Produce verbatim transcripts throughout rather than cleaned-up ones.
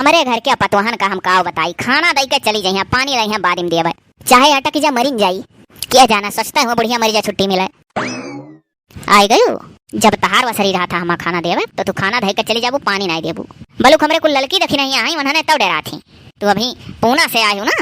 मरे घर के पतोहन का हम काव बताई, खाना दई के चली जइहैं, पानी लइहैं बाद में देबै, चाहे अटक जा मरिन जाई, के जाना, सोचते हुए बुढ़िया मरी जा छुट्टी मिले। आइ गयू, जब तहार वसरी रहत है हमा खाना देवे, तो तू खाना धइ के चली जाबू, पानी नाहीं देबू। बलुक हमरे कुल ललकी दखिनहिया हईं, उन्हने तब डेरात ही। तू अभी पूना से आयू ना?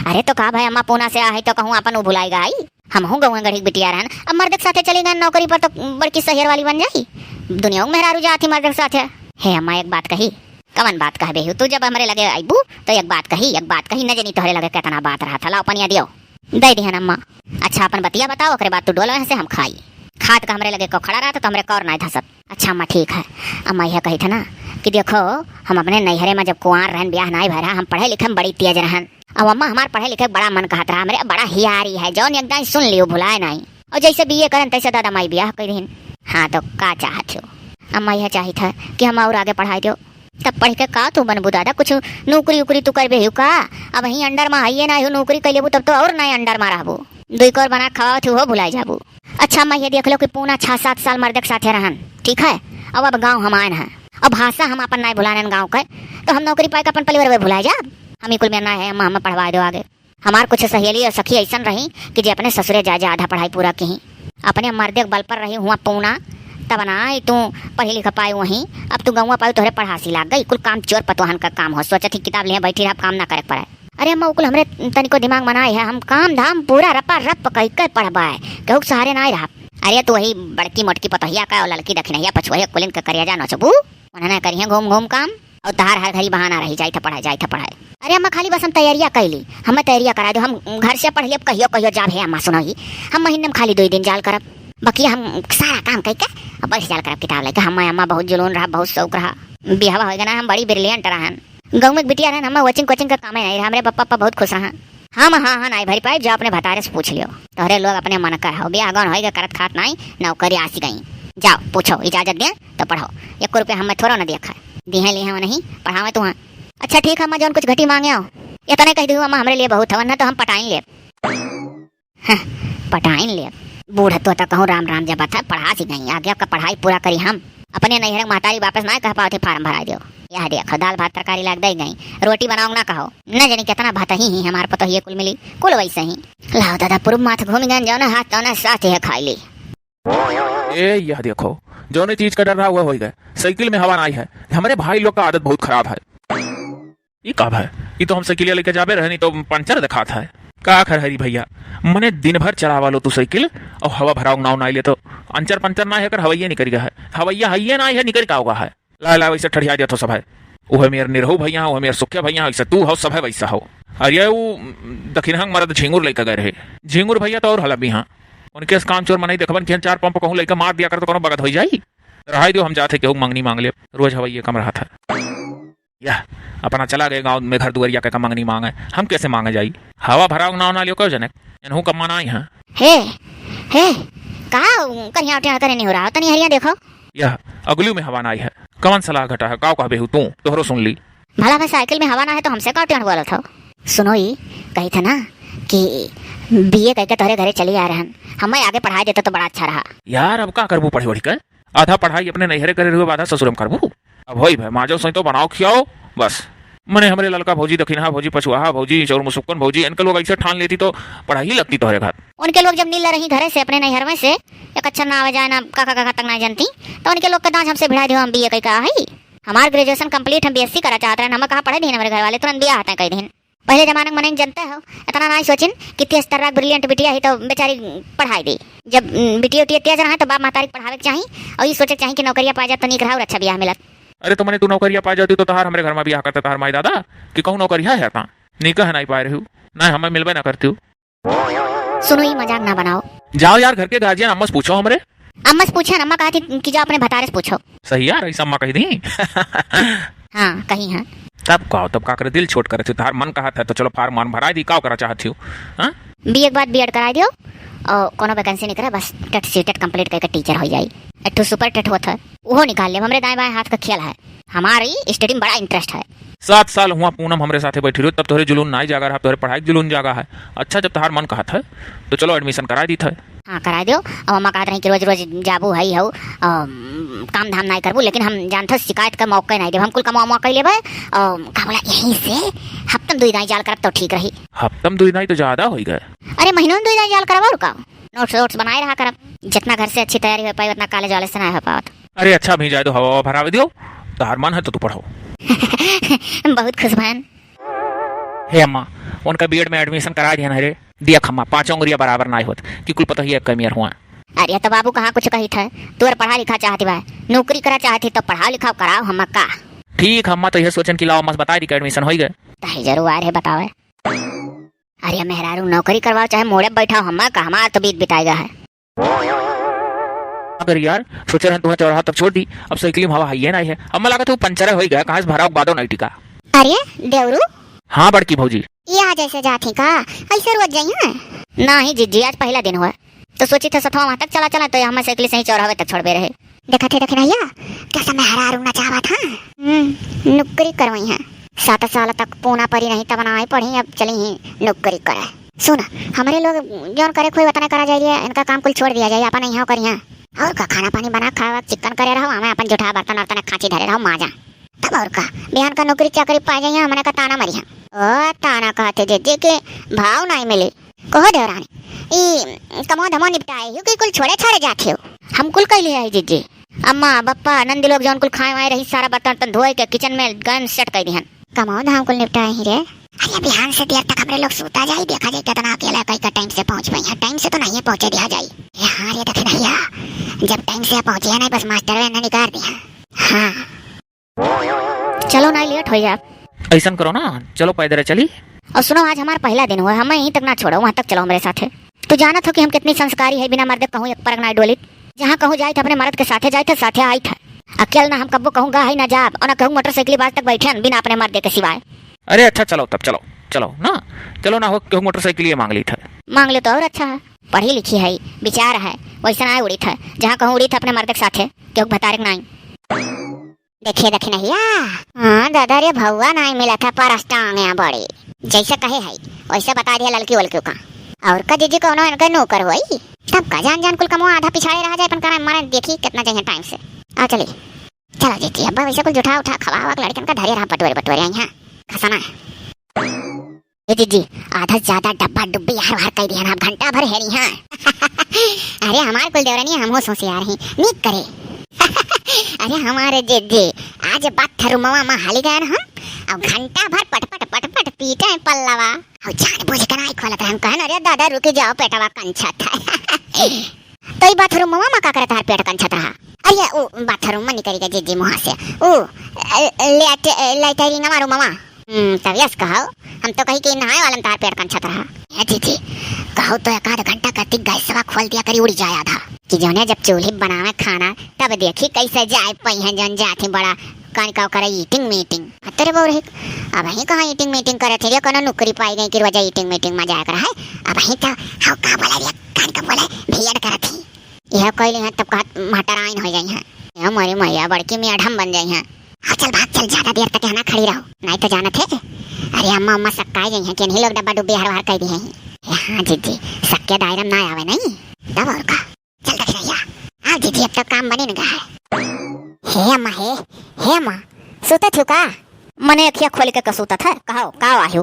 अरे तो का भाई अम्मा, पूना से आ हई तो कहूँ आपन उ भुलाइ गई? हमहूँ गउँवे गढ़ी के बिटिया रहन, अब मर्द के साथे चली गए नौकरी पर तो बड़की सहियर वाली बन जाई। दुनिया में मेहरारू जात ही मर्द के साथे। हे अम्मा, एक बात कही। कवन बात कहबे हू? तू जब हमरे लगे अइबू तो एक बात कही, एक बात कही, न जनी तोहरे लगे केतना बात रहत है। लाओ पनिया दियो। दइ दिहन अम्मा। अच्छा, आपन बतिया बताओ, ओकरे बाद तू डोलो यहाँ से, हम खाई। खात का हमरे लगे को खड़ा रहत तो हमरे कौर नाहीं धसत। अच्छा अम्मा, ठीक है। अम्मा यह कहित है ना कि देखो, हम अपने नैहरे में जब कुंवार रहन, ब्याह नाहीं भय रहा, हम पढ़े लिखे में बड़ी तेज रहन। अब अम्मा, हमार पढ़े लिखे के बड़ा मन कहत रहा, हमरे बड़ा हियारी है, जौन एक दाईं सुन लियो, भुलाए नाहीं। और जैसे बीए करन तैसे दादा माई ब्याह कइ दिहिन। हाँ तो का चाहत हो? अम्मा यह चाहित है कि हम और आगे पढ़ाई दियो। तब पढ़ के का तू बनबू दादा? कुछ नौकरी उकरी तू करबे हू का? अबहीं under मा हइये नाहीं हू, नौकरी कइ लेबू तब तो और नाहीं under मा रहबू। दुई कौर बना के खवावत हू हो, भुलाइ जाबू। अच्छा अम्मा, ये देख लो कि पूना छह सात साल मर्दे के साथे रहन, ठीक है? अब, अब गाँव हम आयन हैं, अब भाषा हम आपन नाहीं भुलानन गाँव के, तो हम नौकरी पाए के आपन परिवार भुलाइ जाब? हम ई कुल में ना है अम्मा, हमें पढ़वाइ दो आगे। हमार कुछ सहेली और सखी अइसन रही कि जे अपने ससुरे जा जा आधा पढ़ाई पूरा किहीं, अपने मर्दे के बल पर रही हुआ पूना, तब ना आई तू पढ़ी लिख पाई वहीं, अब तू गउँवा पाई तोहरे पढ़ासी लाग गई। कुल काम चोर पतोहन का काम हो, सोचत ही किताब लिहे बैठी रहब, काम ना करे के पड़े। अरे अम्मा, उ कुल हमरे तनिको दिमाग में नाहीं है, हम काम धाम पूरा रपा रप कइ के पढ़बाए, केहू के सहारे नाहीं रहब। अरे तू वही बड़की मोटकी पतोहिया का और ललकी दखिनहिया पछुआहिया कुलिन के करिया जा नोचबू, उन्हें ना करिहे घूम घूम काम। और तहार हर घड़ी बहाना रही, जाई था पढ़ाई, जाई था पढ़ाई। अरे अम्मा, खाली बस हम तैयारिया कइ ली, हमें तैयारिया कराइ दो, हम घर से पढ़ लेब, कहियो कहियो जाब। हे अम्मा सुनो ही, हम महीने में खाली दुई दिन जाल करब, बाकी हम सारा काम कइ के अब बस जाल करब किताब लेके। हम अम्मा बहुत जुनून रहा, बहुत शौक रहा, बियाह होइ गना, हम बड़ी brilliant रहन, गाँव में बिटिया रहन, हम watching coaching का कामे नाहीं रहा, हमरे पप्पा, पप्पा बहुत खुश रहा। हम हाँ हाँ नाहीं भरी पाए, जो अपने भतारे से पूछ लियो, तोहरे लोग अपने मन कर हो, बियाह गौन होइ गए, करत खात नाहीं, नौकरी आसी गई। जाओ पूछो, इजाजत दे तो पढ़ो, एक रुपया हमें थोड़ा न दिया खाए। दिहे लिहे नहीं, पढ़ावे तू हाँ। अच्छा ठीक है अम्मा, जौन कुछ घटी मांगे हो, इतने कह दू अम्मा, हमरे लिए बहुत हवन, ना तो हम पटाइन लेब। हं, पटाइन लेब। बूढ़ तो, तो कहूँ राम राम जब था, पढ़ासी गई, आगे आपका पढ़ाई पूरा करी हम। अपने नैहर के महतारी वापस ना कह पावत ही, फार्म भराइ दियो। यह देखो, दाल भात तरकारी लाग दे गई, रोटी बनाओ ना कहो। न जानी कितना भतही ही हमार पतोहिए कुल मिली, कुल वैसे ही। लाओ दादा, पूरब माथ घूम गए, जौन हाथ तौन साथ है खाई ली। ए, यह देखो, जौने चीज का डर रहा, वह होइ गए। साइकिल में हवा नाहीं है। हमरे भाई लोग का आदत बहुत खराब है। ई का भाई, ई तो हम साइकिलिया लेके जाबे रहनी तो पंचर दिखात है। का खरहरी भैया, मने दिन भर चलावा लो तू साइकिल और हवा भराव नाव नाहीं ले तो अंचर पंचर नाहीं है, कर हवैया निकल गया है। हवैया हइये नाहीं है, निकल का होगा है। ला, ला, वैसे ठड़िया दिया तो सब है। उहे मेर निरहू भैया, उहे मेर सुखिया भैया, वैसे तू हो, सब है वैसा हो। अरे वो दखिनहंग मरद झिंगुर लइका गए रहे। झिंगुर भैया तो और हलबी हाँ। उनके से काम चोर मनई देखबन कि चार पंप कहूँ लइका मार दिया कर तो कोनो बगत होइ जाई। रहाई दियो, हम जाते केहू मंगनी मांग ले, रोज हवैये कम रहा था। यह अपना चला गए गाँव में घर दुआरिया के का मंगनी मांगे, हम कैसे मांगे जाई? हवा भराव नाव ना लियो कहो जने, एनहू कम्मा ना आई हैं। हे, हे, का करिया उठिया करे नहीं हो रहा, तनी हरिया देखो। यह अगलू में हवा नाई है। कवन सलाह घटा है, काव कहबे हू तू, तोहरो सुन ली। भला भाई साइकिल में हवा ना है तो हमसे का टेढ़ बोलत हो? सुनो ई, कही थे ना कि बीए करके तोहरे घरे चली आ रहन, हमें आगे पढ़ाई देता तो बड़ा अच्छा रहा। यार अब का करबू पढ़ी वढ़ी कर? आधा पढ़ाई अपने नैहरे करे रहो, आधा ससुर में करबू। अब होई भाई, माजो सही तो बनाओ खियाओ, बस। मने हमरे ललका भौजी, दखिनहा भौजी, पछुआहा भौजी, चौर मुसुक्कन भौजी, इनके लोग ऐसे ठान लेती तो पढ़ाई ही लगती तोहरे घर। उनके लोग जब नील रही घरे से, अपने नैहर में से, एक अक्षर ना आवे जाए ना, काका काका तक ना जानती, तो उनके लोग के दांज हमसे भिड़ा दियो, हम बीए कई का है। हमार graduation complete, हम बीएससी करा चाहत रहन, हम कहा पढ़े नहीं हमरे घर वाले, तुरंत बियाह हतें कई दिन। पहले जमाना के मनई जनते हो, इतना नाई सोचिन कि तेज तर्राक brilliant बिटिया ही तो बेचारी पढ़ाई दी। जब, उम, बिटिया उटिया तेज रहा तो बाप महतारी के पढ़ावे के चाही और ये सोचे के चाही कि नौकरिया पा जात तो नीक रहा और अच्छा बियाह मिलत। अरे तो मने तू नौकरिया पा जाती तो तहार हमरे घर में बियाह करता तहार माई दादा कि कहूँ नौकरिया है ता? नीका है नाई पाए रहू, ना हमें मिलबे ना करती। सुनो, ये मजाक ना बनाओ। जाओ यार, घर के गार्जियन अम्मा से पूछो हमरे। अम्मा से पूछे ना, अम्मा कहती कि जाओ अपने भतारे से पूछो। सही यार, ऐसा अम्मा कही दी। हाँ, कही हाँ। तब का, तब का करे, दिल छोट करे थी, तार मन कहत है तो चलो फार्म वार्म भराई दी, का करा चाहत थी? हाँ? बीए के बाद बीएड कराई दियो और कोनो vacancy निकले, बस टेट सीटेट complete करके टीचर हो जाई। एक ठो सुपर टेट होत है, उहो निकाल लेब, हमरे दाएं बाएं हाथ का खेल है। हमारी study में बड़ा interest है। सात साल हुआ पूनम हमरे साथे बैठी रहो, तब तोहरे जुनून नाई जागा रहा, तोहरे पढ़ाई के जुनून जागा है। अच्छा, जब तोहार मन कहत है, तो चलो admission करा दीत है। हाँ, करा दियो। अब अम्मा कहत रही कि रोज रोज जाबू है हो, अम, काम धाम नाई करबू, लेकिन हम जानत है शिकायत का मौका नाई देब, हम कुल कमवा मौका लेबे। अम, का बोला, यहीं से हफ्तम दुई दाई जाल करब तो ठीक रही। हफ्तम दुई दाई तो ज्यादा होई गए। अरे, महीनों में दुई दाई जाल करब और का, notes वोट्स बनाए रहा करब। जितना घर से अच्छी तैयारी हो पाई, उतना college वाले से ना हो पावत। अरे अच्छा, अभी जाए दो, हवा हवा भरावे दियो, तोहार मन है तो तू पढ़ो। बहुत खुश भन। हे अम्मा, उनका B.Ed में admission करा दिया ना रे। दिया खम्मा, पाँचों उंगलिया बराबर ना होत कि कुल पता ही एक कमियर हुआ। अरे तो बाबू कहाँ कुछ कही था, तू और पढ़ा लिखा चाहती बा, नौकरी करा चाहती तो पढ़ाओ लिखाओ कराओ हम का। ठीक अम्मा, तो यह सोचन कि लाओ अम्मा से बता दी कि admission होई गए। तही जरूर आए रहे बतावे। अरे मेहरारू नौकरी करवाओ चाहे मोड़े बैठाओ, हम का, हमार तो बीत बिताएगा है। अगर यार, सोचे रहन तुम्हें चौराहा तक छोड़ दी, अब साइकिल में हवा है ये नहीं है, अब मैं लागत है वो पंचर होई गया, कहाँ से भराओ बादो नहीं टिका। अरे देवरू। हाँ बड़की भौजी। ये आज ऐसे जात ही का? ऐसे रोज जाई है? नहीं जीजी, आज पहला दिन हुआ, तो सोची थे सथवा वहाँ तक चला चला, तो हम साइकिल से ही चौराहे तक छोड़बे रहे। देखा थे दखिनैया, कैसे मेहरारू नचावा था। हम्म, नौकरी करवाई है। सात साल तक पूना परी नहीं, तब ना आई पढ़ी, अब चली ही नौकरी करे। सुन, हमरे लोग जौन करे कोई वतना करा जाइए, इनका काम कुल छोड़ दिया जाए, अपन यहाँ करी हैं। और का, खाना पानी बना खावा, चिकन करे रहो, हमें अपन जुठा बर्तन वर्तन खांची धरे रहो, माजा। तब और का, बिहान का नौकरी चाकरी पा जाइए, हमने का ताना मरी है। ओ, ताना कहते जीजी के भाव नहीं मिली। कहो देवरानी, ई कमवा धमवा निपटाए हो कि कुल छोड़े छाड़े जात हो? हम कुल कैले है जीजी। अम्मा, बप्पा, नंदी लोग जौन कुल खाए वाए रही, सारा बर्तन वर्तन धोए के kitchen में गैन set कर दिहन। कमवा धाम कुल निपटाए ही रे। अरे बिहान से देर तक हमरे लोग सूता जाई, देखा जाई कितना अकेला कई का time से पहुँच पाई है। Time से तो नहीं पहुँचे दिया जाई। ए हाँ रे दखिनैया, जब time से पहुँचे है नहीं बस मास्टर ने निकाल दिया। हाँ। चलो ना, late हो जाए। ऐसन करो ना, चलो पैदल चली। और सुनो, आज हमार पहला दिन हुआ, हमें यहीं तक ना छोड़ो, वहाँ तक चलो हमरे साथे। तू जानत हो कि हम कितनी संस्कारी है, बिना मर्दे कहूँ एक परग ना डोलित। जहाँ कहूँ जाइत अपने मर्द के साथे जाइत है, साथे आइत है। अकेल ना हम कब्बो कहूँ गा है ना जाब, और ना कहूँ मोटरसाइकिल बाज तक बैठे बिना अपने मर्दे के सिवाय। अरे अच्छा, चलो तब, चलो, चलो ना, चलो ना हो, कहूँ मोटरसाइकिल ये मांग लीत है। मांग ले तो और अच्छा है, पढ़ी लिखी है, विचार है, वैसे ना उड़ित है, जहाँ कहूँ उड़ित है अपने मर्दे के साथे, केहू भतारे के नाई। देखिए दखिनैया, हाँ दादा रे, भौवा नाई मिला था, परस टांगे बड़ी। जैसे कहे है, वैसे बता दिया ललकी वलकी का। और का जीजी कौनो इनका नौकर होई? तब का जान जान कुल कमवा आधा पिछाड़े रहा जाए, अपन करा मारे देखी कितना चाहिए time से। आ चली, चलो जीजी, अब वैसे कुल जुठा उठा खवा हवा के लड़कन का धरे रहा बटोरे बटोरे आई, हाँ, खसना है। ए जीजी, आधा से ज्यादा डब्बा डुब्बी हर हर कई दिहन, आप घंटा भर हेरी हाँ। अरे हमार कुल देवरनी, हम होशियार ही, नीक करे। अरे हमारे जीजी, आज बाथरूमवा में हाली गए हम, अब घंटा भर पटपट पटपट पीटे पल्लवा, और जान बूझ के नाई खोलत रहन, कहन अरे दादा रुकी जाओ पेटवा कंछत है। तो ई बाथरूमवा में का करे तहार पेट कंछत रहा? अरे उ बाथरूम में निकल गए जीजी मुँह से, उ, अ, लेट-, अ, लेटरिनवा रूमवा। हम्म, तब यस कहो, हम तो कही कि नहाए वाला में तहार पेट कंछत रहा। ए जीजी, कहो तो एक आध घंटा कती गैसवा खोल दिया करी, उड़ी जाए आधा। कि जौने जब चूल्ही बनावे खाना, तब देखी कैसे जाए पई हैं जौन जात ही बड़ा कान का करे eating meeting। अतरे बौर हिक, अब ही कहाँ eating meeting करे थे रे, कोनो नौकरी पाई गई कि रोजा eating meeting में जाए कर है। अब ही तो, हाँ, का बोला रे, कान का बोला, B.Ed करत ही। यह कोई नहीं है, तब कहत महटराइन हो जाई हैं। यह मोरी मैया बड़की madam बन जाई हैं। हाँ, चल भाग, चल, ज्यादा देर तक यहाँ ना खड़ी रहो, नहीं तो जानत है। अरे अम्मा, अम्मा सक्काई जाई हैं कि इन्हीं लोग डब्बा डुब्बी हर बार कह दी हैं। ए, हाँ जीजी, सक्के दायरा में ना आवे नहीं, तब और का। चल दखिनैया, आओ जीजी, अब तो काम बने न गा है। हे अम्मा, हे, हे अम्मा, सुतत हो का? मने अखिया खोल के का सुतत है, कहो, का आयो?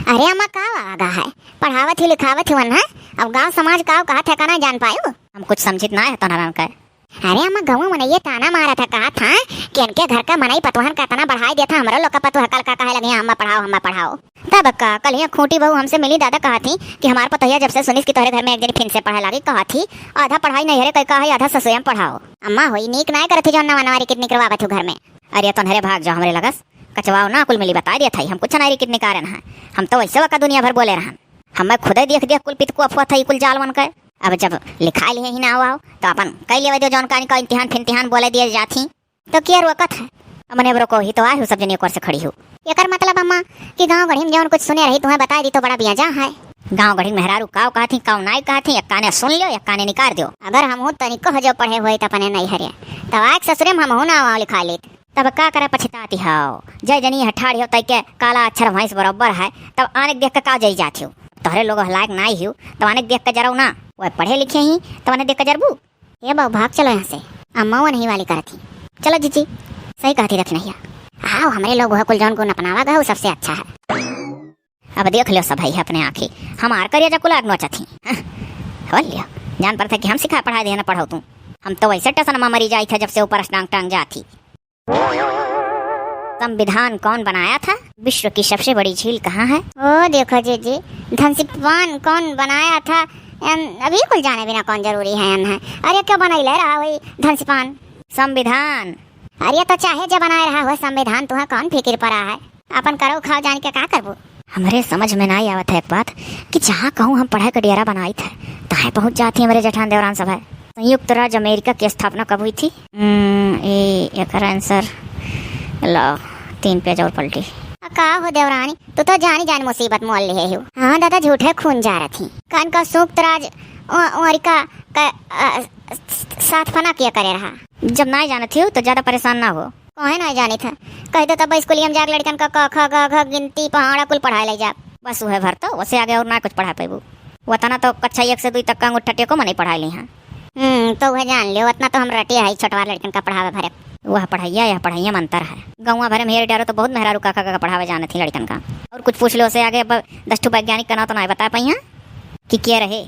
अरे अम्मा, का आगा है? पढ़ावत ही लिखावत ही वन है। अब गांव समाज का कहा ठिकाना जान पायो? हम कुछ समझित ना है तोहरन के। अरे अम्मा, गाँव मनई ताना मारत है, कहा था कि इनके घर का मनई पतोहन का इतना बढ़ाई देता, हमरो लोग का पतोह कल का कहे लगे, "अम्मा पढ़ाओ, अम्मा पढ़ाओ।" तब का कल ही खूंटी बहू हमसे मिली, दादा कहा थी कि हमार पतोहिया जब से सुनिस कि तोहरे घर में एक जनी फिन से पढ़े लागी, कहा थी आधा पढ़ाई नहीं हरे कई का है, आधा ससुरे में पढ़ाओ। अम्मा होई नीक नाय करत ही, जौन नवा नवारी कितनी करवावत हो घर में। अरे तोहरे भाग जाओ हमरे लगस, कचवाओ ना कुल मिली बताई देत हई, हम कुछ नायरी कितनी कारण है। हम तो वैसे वका दुनिया भर बोले रहन, हमें खुदे देख देख कुल पितको अफवाह था, ई कुल जाल मन के। अब जब लिखाई लिए ही ना हुआ हो, तो अपन कई लेवे दो जौन कानी का इम्तिहान फिम्तिहान बोले दिए जात ही। तो किया रोकत है? अमने बरो को ही तो आए हो सब जनी एक ओर से खड़ी हो। एकर मतलब अम्मा कि गाँव गढ़ी में जौन कुछ सुने रही तुम्हें बताई दी तो बड़ा बियाजा है। गाँव गढ़ी मेहरारू काव कहत ही, काव नाई कहत ही, एक काने सुन लियो, एक काने निकार दियो। अगर हमहू तनिको हो जो पढ़े होइत अपने नैहरे, तब आइक ससुरे में हमहू नाव लिखा लेत। तब का करे पछताती हो? जय जनी है ठाढ़ी हो, तई के काला अक्षर भैंस बरोबर है, तब आने के देख के का जई जाती हो? तोहरे लोग लायक नाई हियो, तब आने के देख के जरऊ ना। वह पढ़े लिखे ही, तब आने देख के जरबू। ए बाबू, भाग चलो यहाँ से। अम्मा वो नहीं वाली करत ही। चलो जीजी, सही कहती रखी नहीं है। आओ, हमरे लोग वह कुल जौन गुण अपनावा गए, वो सबसे अच्छा है। अब देख लो सब है अपने आँखी, हमार करिया जा कुल आग नोचत ही। हाँ, हो लियो, जान पड़त है कि हम सिखा पढ़ाई देना पढ़ाओ तू। हम तो वैसे टसन में मरी जाई थे जब से ऊपर टांग टांग जात ही। संविधान कौन बनाया था? विश्व की सबसे बड़ी झील कहाँ है? ओ देखो जीजी, धनसिपान कौन बनाया था? एन अभी कुल जाने बिना कौन जरूरी है एन है? अरे क्यों बनैले रहा वही धनसिपान? संविधान। अरे तो चाहे जे बनाए रहा हो संविधान, तुहे कौन फिकिर पड़ा है? अपन करो खाओ जान के का करबो? हमरे समझ में नाई आवत है एक बात कि जहाँ कहूँ हम पढ़े के डेरा बनाई थे, तहाँ पहुँच जाती हमरे जेठान देवरान सब है। संयुक्त राज्य अमेरिका की स्थापना कब हुई थी? हम्म, ए, एकर answer लो, तीन पेज और पलटी। आ, का हो देवरानी, तू तो जानी जान मुसीबत मोल लिए हो। हाँ दादा, झूठे खून जा रही। कान का संयुक्त राज्य अ-, अमेरिका का, अ, स्थापना किया करे रहा? जब नाई जानत हो तो ज्यादा परेशान ना हो। काहे नाई जानित है? कह दो तब स्कूलिया में जाके लड़कन का क, ख, ग, घ, गिनती, पहाड़ा कुल पढ़ाए ले जा। बस उहे भर तो, उसे आगे और ना कुछ पढ़ा पैबू। वतना तो कक्षा एक से दुई तक का अंगूठा टेको में नहीं पढ़ाई ली हैं। हम्म, तो उहे जान लियो, उतना तो हम रटिया है छोटवार लड़कन का पढ़ावे भरे। वह पढ़ैया, यह पढ़ैया में अंतर है। गौवा भरे में हेर डारो तो बहुत मेहरारू काका काका पढ़ावे जानत ही लड़कन का। और कुछ पूछ लो उसे आगे, अब दस ठो वैज्ञानिक का नाम तो नाई बता पाई हैं। कि के रहे।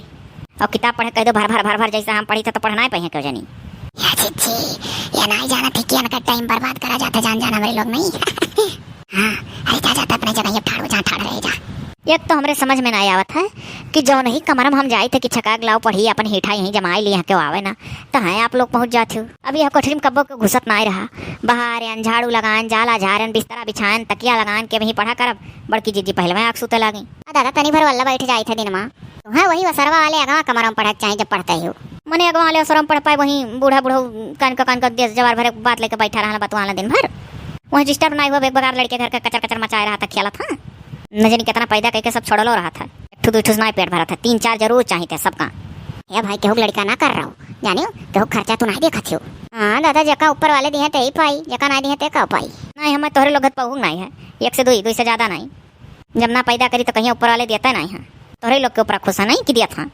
और किताब पढ़े कह दो भर भर भर भर, जैसा हम पढ़ी था तो पढ़ना ही पढ़े क्यों जानी। या जीजी, ये नाई जानत ही कि इनका टाइम बर्बाद करा जाता जान जान हमरे लोग नहीं। हाँ, अरे जा जा, तो अपने जगह ये ठाड़ हो, जहाँ ठाड़ रहे जा। एक तो हमरे समझ में नाई आवत है कि जौन ही कमरा में हम जाई थे कि छकाक लाओ पढ़ी, अपन हीठा यहीं जमाई ली, यहाँ क्यों आवे ना, तो हैं आप लोग पहुँच जाते हो। अब यह कोठरी में कब्बो के घुसत नाई रहा। बहारेन, झाड़ू लगाएन, जाला झारेन, बिस्तरा बिछाएन, तकिया लगाएन के वहीं पढ़ा करब। बड़की जीजी पहले में आग सूते लागी। आ दादा, तनी भर वल्ला बैठ जाई थे दिन मा। तुहें वही वसरवा वाले अगवा कमरा में पढ़े के चाही जब पढ़ते ही हो। मने अगवा वाले वसरवा में पढ़ पाए, वहीं बूढ़ा बूढ़ा कान का कान का देश जवार भरे बात लेके बैठा रहला, बतवाला दिन भर। वहीं disturb नाई हुआ, एक बगार लड़के घर का कचर कचर मचाए रहा था, खेला था। न जानी कितना पैदा करके सब छोड़लो रहा था। एक ठो दुई ठो से नाई पेट भरा था, तीन चार जरूर चाही थे सबका। ए भाई, केहू के लड़का ना कर रहो, जानियो, केहू खर्चा तू नाई देखत हो। हाँ दादा, जेका ऊपर वाले दिहे ते ही पाई, जेका नाई दिहे ते का पाई। नाई, हमें तोहरे लोग घत पहुँच नाई है, एक से दुई, दुई से ज्यादा नाई। जब ना पैदा करी तो कहीं ऊपर वाले देता नहीं है। तोहरे लोग के ऊपर खुश है नहीं कि दिया था।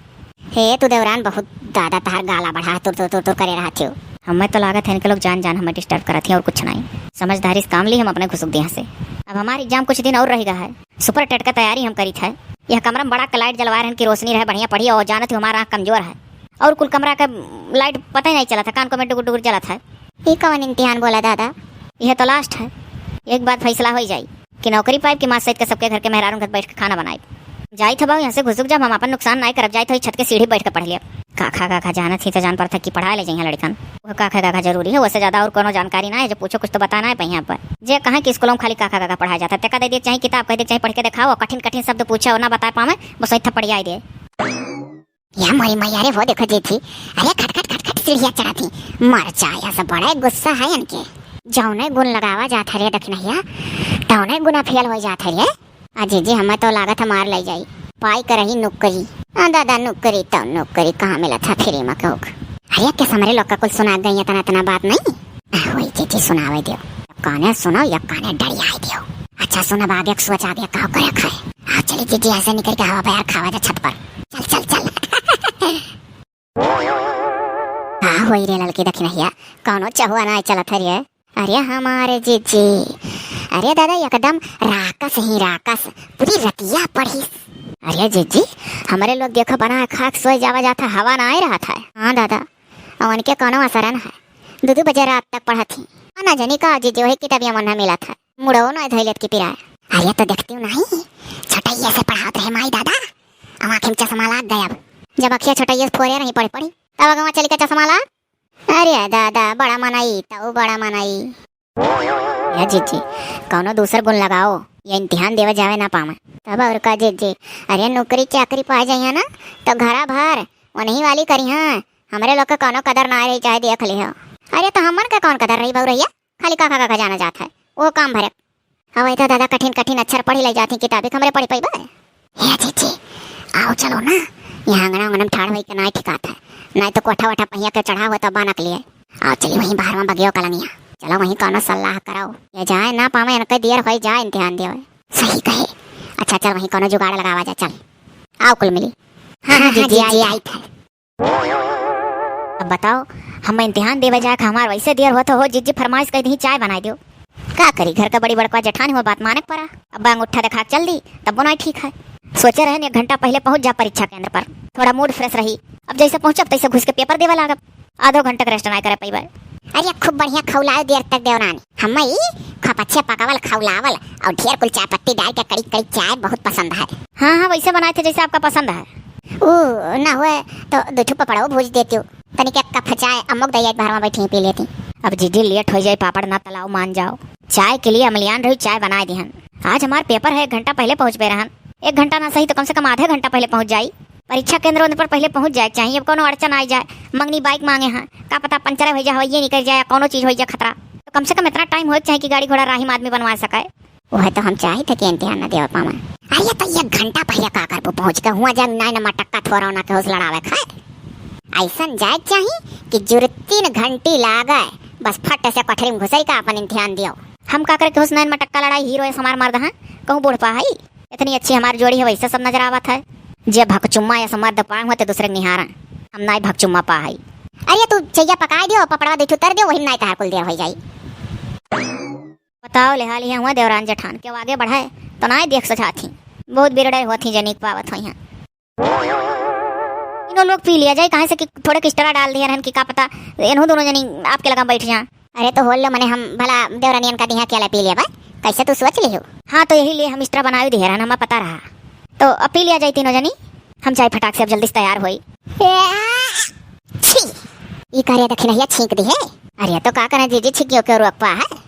हे तू देवरान, बहुत दादा तहार गाला बढ़ा, तुर तुर तुर तुर करे रहा थियो। हमें तो लागत है इनके लोग जान जान हमें disturb करत हैं और कुछ नहीं। समझदारी से काम ली हम अपने घुसुक दिया से। अब हमार exam कुछ दिन और रहेगा है। Super tet का तैयारी हम करी थे। यह कमरा में बड़ा के light जलवा रहन की रोशनी रहे, बढ़िया पढ़ी और जानत ही हमारा आँख कमजोर है। और कुल कमरा का light पता ही नहीं चला था, कान को में डुगुर डुगुर जला था। ई कवन इम्तिहान बोला दादा? यह तो last है, एक बार फैसला हो ही जाई कि नौकरी पाइब कि माँ सहित के सबके घर के मेहरारू घर बैठ के खाना बनाइब। जाई था बाबू यहाँ से घुसुक जाब, हम अपन नुकसान नाई करब, जाई था छत के सीढ़ी बैठ के पढ़ लिया। काखा काखा जानत ही तो जान पड़ता कि पढ़ाए ले जइहाँ लड़कन। वह काखा काखा जरूरी है, वैसे ज्यादा और कोनो जानकारी ना है, जो पूछो कुछ तो बताना है पहिया पर। जे कहे कि स्कूलों में खाली काखा काखा पढ़ाया जाता है, तेका दे दिए चाहे किताब, कह दे चाहे पढ़ के दिखाओ, कठिन कठिन शब्द पूछे और ना बता पावे, बस वही थपड़ियाई दे। या मोरी मैया रे, वो देखो जीजी, अरे खट खट खट खट सीढ़िया चढ़त ही। मर जाए, ऐसा बड़ा गुस्सा है इनके। जौने गुण लगावा जात है रे दखिनहिया, तौने गुना फेल हो जात है रे। आ जीजी, हमें तो लागत है मार ले जाई। पाई करही नौकरी। आ दादा, नौकरी तो नौकरी कहाँ मिलत है free में केहू के। अरे के हमरे लोग का कुल सुना गई इतना इतना बात नहीं। आ, वही जीजी सुनावे दियो। काने सुनो या काने डरियाई दियो। अच्छा सुन, अब आगे के सोच आगे का करे खाए। हाँ चली जीजी, ऐसे निकल के हवा बयार खावा जा छत पर। चल चल चल। का होई रे ललकी दखिनहिया, कौनो चहुआ ना चलत है रे? अरे हमारे जीजी, अरे दादा एकदम राकस ही राकस, पूरी रतिया पढ़ी। अरे जीजी, हमरे लोग देखो बना खाक सोए जावा जाता, हवा ना आए रहा था। हाँ दादा, अवन के कौनो असरन है, दो दो बजे रात तक पढ़त ही। आ ना जानी का जीजी वही किताबिया मन मिला था, मुड़ो ना धैलत की पिराए। अरे तो देखती हूँ नहीं, छोटैया से पढ़ावत रहे माई दादा, अब आँखें में चश्मा लाग गया। अब जब अखिया छोटैया से फोरे नहीं पढ़े पढ़ी, तब अगवा चली के चश्मा लाग। अरे दादा, बड़ा मनई, तऊ बड़ा मनई। या जीजी, कौनो दूसर गुण लगाओ, ये इम्तिहान देवे जावे ना पावे। तब और का जीजी, अरे नौकरी चाकरी पा जाइए ना, तो घरा भर उन्हीं वाली करी हाँ। हमरे लोग के कौनो कदर ना रही, चाहे देख लिहो। अरे तो हमन के कौन कदर रही बउरहिया, खाली काखा काखा जाना जात है, वो काम भरे। हवे तो दादा कठिन कठिन अक्षर पढ़ी ले जाती किताबी, हमरे पढ़ी पइबे? हे जीजी, आ आओ चलो ना, यहाँ अंगना अंगना में ठाड़ होई के नाई ठिकात है, नाई तो कोठा वोठा पहिया के चढ़ा हुआ तब ना के लिए। आओ चली वहीं बाहर में बगियो कलंगिया, चलो वहीं कौनो सलाह करो, ये जाए ना पावे इनके देर होई जाए इम्तिहान देवे। सही कहे। अच्छा चल वहीं कौनो जुगाड़ लगावा जा, चल। आओ कुल मिली। हाँ, हाँ, हाँ, जीजी, जीजी, आई थे। अब बताओ, हम इम्तिहान देवे जाए, हमार वैसे देर होत हो, जीजी फरमाइश कइ दिहीं चाय बनाइ दियो। का करी, घर का बड़ी बड़का जेठानी हो, बात माने के परा। अब अंगूठा देखा के चल दी, तब बोनाई ठीक है। सोचे रहन एक घंटा पहिले पहुँच जा परीक्षा केंद्र पर, थोड़ा mood fresh रही। अब जैसे पहुँचब तैसे घुस के paper देवे लागब, आधो घंटा के rest नाई करे पइबे। अरे खूब बढ़िया खौलाए देर तक देवरानी, हम ई खपच्छे पकावल खौलावल और ढेर कुल चाय पत्ती डाल के कड़ी कड़ी चाय बहुत पसंद है। हाँ, हाँ, वैसे बनाए थे जैसे आपका पसंद है। ऊ ना हुए तो दो ठो पपड़ो भूज देती हूँ। तनिक एक कप चाय अम्मो के दई आज बाहर में बैठी पी लेती। अब जीजी late होइ जाई, पापड़ ना तलाओ मान जाओ। चाय के लिए अमलियान रही, चाय बनाए दिहन। आज हमार paper है, एक घंटा पहिले पहुँच पे रहन। एक घंटा ना सही तो कम से कम आधे घंटा पहिले पहुँच जाई। परीक्षा केंद्र उन पर पहिले पहुँच जाए के चाहिए। अब कौनो अड़चन आइ जाए, मंगनी bike मांगे हैं, का पता puncture होइ जाए, हवइये निकल जाए, कौनो चीज होइ जाए खतरा, तो कम से कम इतना time होए के चाहिए कि गाड़ी घोड़ा राही में आदमी बनवा सके। वह तो हम चाहित है कि इम्तिहान न देवे पावे। अरे तो एक घंटा पहिले का करबो पहुँच के, हुआ जाए नाई न मटक्का थोड़ा ना के होश लड़ावे खाए। ऐसन जाए के चाही कि जुर तीन घंटी लागे, बस फट से कोठरी में घुसई का अपन इम्तिहान दियो। हम का करे के होश नाई न मटक्का लड़ाई, हीरो है हमार मर्द हैं, कहूँ बूढ़ पा है। इतनी अच्छी हमार जोड़ी है, वैसे सब नजर आवत है। जे भकचुम्मा या मर्द पाए हुए तो दूसरे के निहारा, हम नाई भकचुम्मा पा है। अरे तू चैया पकाई दियो, पपड़वा दो ठो तर दियो, वही नाई तहार कुल देर होइ जाई। बताओ, लेहा लिहे हुआ देवरान जेठान, केहू आगे बढ़े तो नाई देख सजात ही, बहुत बिरड़े होत ही जे नीक पावत होई हैं। इन्हों लोग पी लिया जाए, काहे से कि थोड़े extra डाल दिए रहन कि का पता इन्हों दोनों जनी आपके लगा बैठ जा। अरे तो होल लो, मने हम भला देवरानियन का दिहा केला पी लिया बा, कैसे तू सोच लिहू? हाँ, तो यही लिए हम extra बनाए दिए रहन, हमें पता रहा। तो अब पी लिया जाए तीनों जनी, हम जाए फटाक से, अब जल्दी से तैयार होई। ए, छी, ई करे देखी नहीं छींक दिहे। अरे तो का करे जीजी, छींकियो के रोक पा है।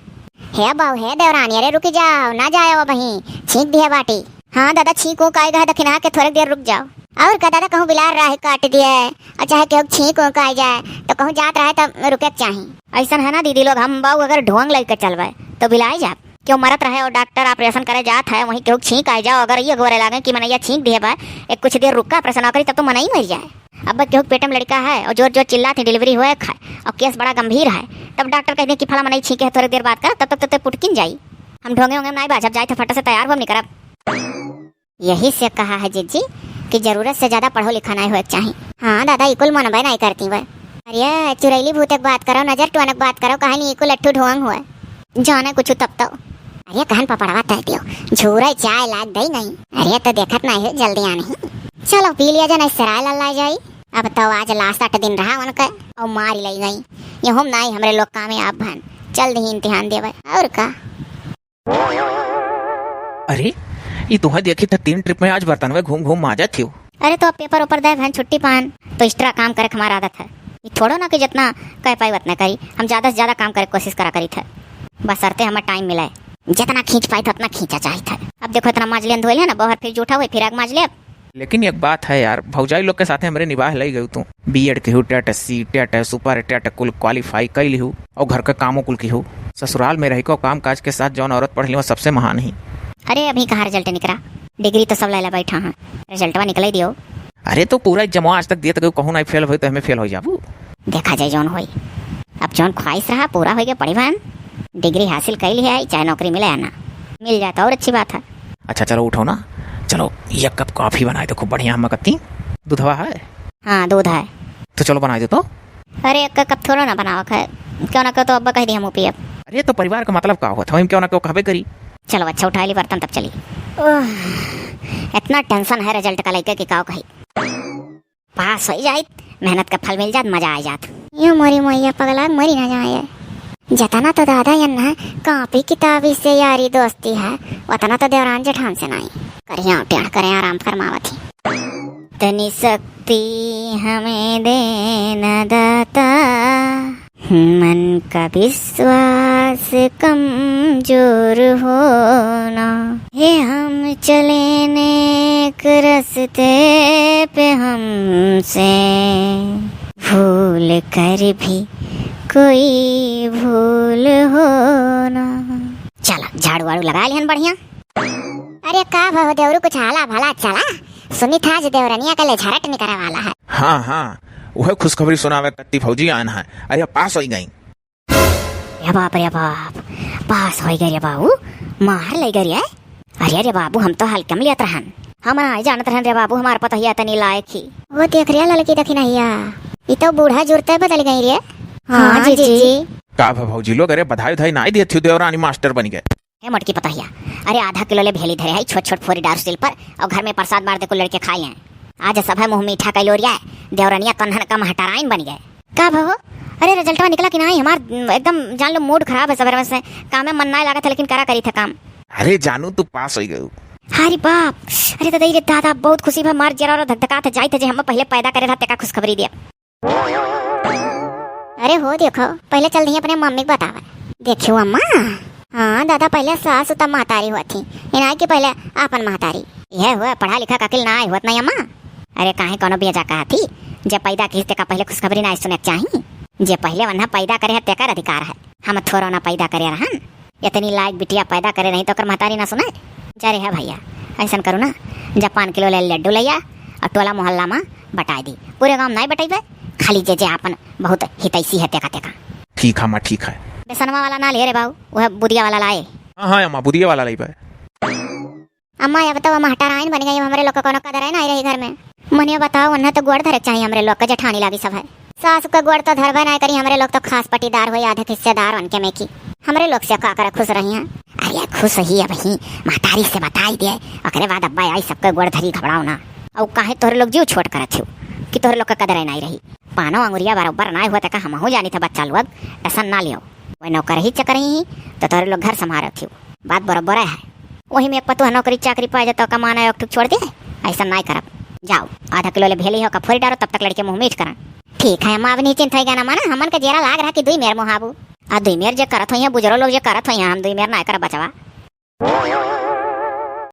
हे बाऊ, हे देवरानी, अरे रुकी जाओ, ना जाओ अबहीं, छींक दिहे बाटी। हाँ दादा, छींक ऊंक आइ गए दखिनहा के, थोड़े देर रुक जाओ। और का दादा, कहूँ बिलार राह काट दिए, और चाहे केहू छींक ऊंक आइ जाए, तो कहूँ जात रहे तो रुके के चाही। ऐसन है ना दीदी लोग, हम बाऊ अगर ढोंग लइके चलबे, तो बिलाए जाब। केहू मरत रहे और डॉक्टर operation करे जात है, वहीं केहू छींक आइ जाओ, अगर ये गोरे लागे कि मनैया छींक दिए बा, एक कुछ देर रुका operation करी, तब तो मनई मर जाए। अब केहू के पेट में लड़का है और जोर जोर चिल्लात ही, delivery होए के है और case बड़ा गंभीर है, तब डॉक्टर कह दे कि फला मनई छींके है, थोड़ी देर बाद कर, तब तक तो ते पुटकिन जाई। हम ढोंगे होंगे में नाई बाझब, जाए थे फट से तैयार हो, हम निकरब। यही से कहा है जीजी कि जरूरत से ज्यादा पढ़ो लिखा नाई होए के चाही। हाँ दादा, ई कुल मनबे नाई करती वह। अरे चुरैली भूत एक बात करो, नजर टोनक बात करो, कहानी ई कुल अट्ठू ढोंग हुए। जाने कुछ तब तो। अरे कहन पपड़वा तह दियो, झूरे चाय लाग गई नहीं। अरे तो देखत नहीं हो, जल्दी आने ही। चलो पी लिया जाए, नहीं सराय लल्ला जाई। अब तो आज last आठ दिन रहा उनका, और मार ले गई। ये हम नाई हमरे लोग कामयाब भन, चल दही इम्तिहान देवे। और का? अरे, ई तुहे देखी त तीन trip में आज बर्तनवे घूम घूम माजत हियो। अरे, तो अब paper ऊपर दे बहन, छुट्टी पान, तो extra काम करे के हमार आदत है। ई थोड़ो ना कि जितना कह पाई उतना करी, हम ज्यादा से ज्यादा काम करे के कोशिश करा करी थे, बशर्ते हमें time मिले। जितना खींच पाई थे उतना खींचा चाहिए थे। अब देखो, इतना माज लेन धोइल है ना, बाहर फिर जूठा हुई, फिर आग माज ले। लेकिन एक बात है यार, भौजाई लोग के साथे हमरे निबाह लई गयू तू। B.Ed किहू, TET C, TET super, TET कुल qualify कई लिहू और घर के कामों कुल किहू। ससुराल में रही को काम काज के साथ जौन औरत पढ़ लियो सबसे महान ही। अरे अभी कहाँ result निकला, degree तो सब लैला बैठा है, resultवा निकले दियो। अरे तो पूरा examवा आज तक दिए तो कहूँ नहीं fail होई तो हमें fail हो जाबू। देखा जाए जौन होई, अब जौन ख्वाहिश रहा पूरा होई के पड़ी बहन, degree हासिल कई लिया है, चाहे नौकरी मिले या ना, मिल जाए तो और अच्छी बात है। अच्छा चलो उठो ना, चलो एक cup coffee बनाए तो खूब बढ़िया हम कत्ती। दूधवा है? हाँ दूध है। तो चलो बनाए दो तो। अरे एक cup थोड़ा ना बनावक है, क्यों ना क्यों तो अब्बा कह दिया हम पियब। अरे तो परिवार का मतलब का होता है, हम क्यों ना क्यों कहबे करी। चलो अच्छा उठा ली बर्तन तब चली। ओह, इतना tension है result का लेके कि काव कही। पास हो जाइत, मेहनत का फल मिल जात, मजा आ जात। यो मोरी मोइया पगला मरी ना जाए। जतना तो दादा यन्ना कापी किताबी से यारी दोस्ती है, उतना तो देवरान जेठान से नहीं। करिया टेढ़ करे आराम फरमावत ही। तनी शक्ति हमें देना दाता, मन का विश्वास कमजोर होना। हे हम चले नेक रस्ते पे, हमसे भूल कर भी कोई भूल होना। चला झाड़ू वाड़ू लगा लिहन बढ़िया। अरे का भव देवरू, कुछ हाला भला चला। सुनी था आज देवरनिया का ले झरट निकरे वाला है। हाँ, हाँ, उहे खुशखबरी सुनावे कत्ती भौजी आन है। अरे, पास होइ गई। रे बाप, रे बाप, पास होइ गए रे बाबू, मार लइ गए रे। अरे रे बाबू, हम तो हल्के में लेत रहन, हम ना जानत रहन रे बाबू, हमार पतोहिया तनी लायक ही। वो देख रे ललकी दखिनहिया, ई तो बूढ़ा जुरते बदल गई रे। हाँ, हाँ, जीजी। जीजी। का भा भौजी लोग, अरे बधाई उधाई नाई देत हो, देवरानी मास्टर बन गए। हे मोटकी पतोहिया, अरे आधा किलो ले भेली धरे है छोट छोट फोरी डार सिल पर, और घर में प्रसाद बार दे कुल लड़के खाए हैं। आज सब है मुँह मीठा कैलोरिया है, देवरनिया तन्हन का महटराइन बन गए। का भा हो? अरे रिजल्टवा निकला कि नाई? हमार एकदम जान लो मूड खराब है, सवेरे से काम में मन नाई लागत है, लेकिन करा करी थे काम। अरे जानू, तू पास होइ गयू। अरे बाप, अरे दादा, रे दादा, बहुत खुशी भा, मार जरा और धकधकात है, जाइत है जे हम पहले पैदा करे रहा, तेका खुशखबरी दिया। अरे हो देखो, पहले चल दिए अपने मम्मी के बतावे। देखियो अम्मा, हाँ दादा, पहले सास उता महतारी हुआ थी, इनाई कि पहले आपन महतारी। यह हुआ पढ़ा लिखा का अकिल ना आई हुआ नहीं अम्मा। अरे काहे कोनो बेजा कहा थी, जे पैदा की तेका पहले खुशखबरी ना सुने के चाही। जे पहले वन्हा पैदा करे है तेकर अधिकार है, हम थोरो ना पैदा करे रहन। इतनी लायक बिटिया पैदा करे रही तो ओकर महतारी ना सुने। जा रे है भैया, ऐसन करू ना, जा पाँच किलो ले लड्डू लैया और टोला मोहल्ला में बटाई दी। पूरे गांव नहीं बटैबे, खाली जे जे आपन बहुत हितैषी है तेका तेका। ठीक है माँ, ठीक है। बेसनवा वाला ना ले रे बाबू, वह बुदिया वाला लाए। हाँ हाँ अम्मा, बुदिया वाला लेबे। अम्मा, अब तो वो महटराइन बन गई, हमरे लोग का कोनो कदर है ना रही घर में। मनियो बताओ, उन्हें तो गोड़ धरे के चाहिए हमरे लोग का, जेठानी लागी सब है। सास के गोड़ तो धरबे ना करी, हमरे लोग तो खास पटीदार होई, आधे हिस्सेदार उनके में की। हमरे लोग से का करे खुश रही हैं। अरे खुश ही अब ही महतारी से बताई दे, ओकरे बाद अब्बा आई सबके गोड़ धरी, घबराओ ना। और काहे तोहरे लोग जीव छोट करत हो कि तोहरे लोग का कदर है ना रही। पानो अंगुरिया बराबर ना हुआ तक हमहू जानी था बच्चा लोग, टेंशन ना लियो। वह नौकरही चकरही ही तो तोहरे लोग घर संभारत हो। बात बराबर है। वही में एक पतोह नौकरी चाकरी पाए जाता, कमाना एक ठुक छोड़ दे, ऐसा नाय करब। जाओ, आधा किलो ले भेली हो का फोरी डारो, तब तक लड़के मुँह मीठ करन। ठीक है अम्मा, अब निश्चिंत होई गया ना माना, हमन के जेरा लाग रहा कि दुई मेर मुहाबू। आ दुई मेर जे करत होइहैं, बुजुर्ग लोग जे करत होइहैं, हम दुई मेर नाय करब बचवा।